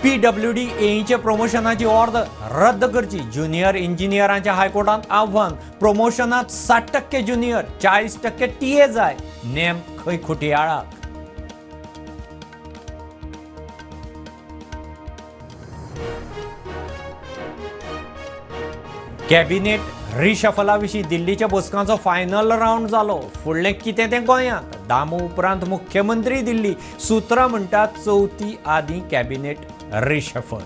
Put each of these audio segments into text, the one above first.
PWD एईचे प्रमोशनाची ऑर्द रद्द करची, junior इंजिनियरांच्या हायकोर्टांत आव्हान. प्रमोशनात 60% ज्युनियर, 40% टीए जाय, नेम खंय खुटयाळाक. कॅबिनेट रिशफला विशीं दिल्लीच्या बसकांचो फायनल रावंड जालो. फुडलें कितें तें गोंयांत. दामू उपरांत मुख्यमंत्री दिल्ली. सुत्रां म्हणटात चवथी आदीं कॅबिनेट रिशफल.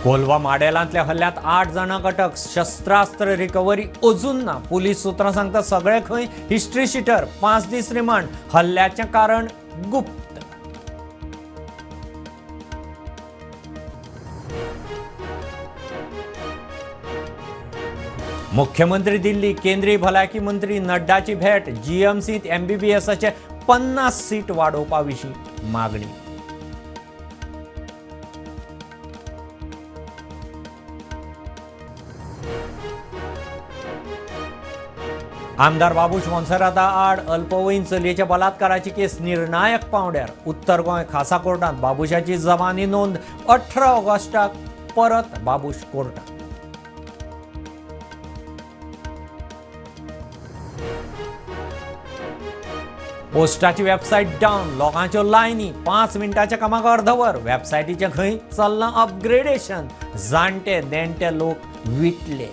कोलवा माडेलांतल्या हल्ल्यात 8 जाणांक अटक, शस्त्रास्त्र रिकव्हरी अजून ना. पुलीस सुत्रां सांगतात सगळे खंय हिस्ट्री शिटर. 5 दीस रिमांड. हल्ल्याचें कारण गुप्त. मुख्यमंत्री दिल्ली, केंद्रीय भलायकी मंत्री नड्डाची भेट. जीएमसीत एमबीबीएसाचे 50 सीट वाडोवपा विशीं मागणी. आमदार बाबूश मोन्सेराता आड अल्पवयीन चलयेच्या बलात्काराची केस निर्णायक पांवड्यार. उत्तर गोंय खासा कोर्टात बाबूशाची जमानी नोंद. 18 ऑगस्टाक परत बाबूश कोर्टात. पोस्टाची वेबसायट डावन, लोकांच्यो लायनी, 5 मिनटाच्या कामाक अर्दवर. वेबसायटीचें खंय चल्लां अपग्रेडेशन. जाणटे नेणटे लोक विटले.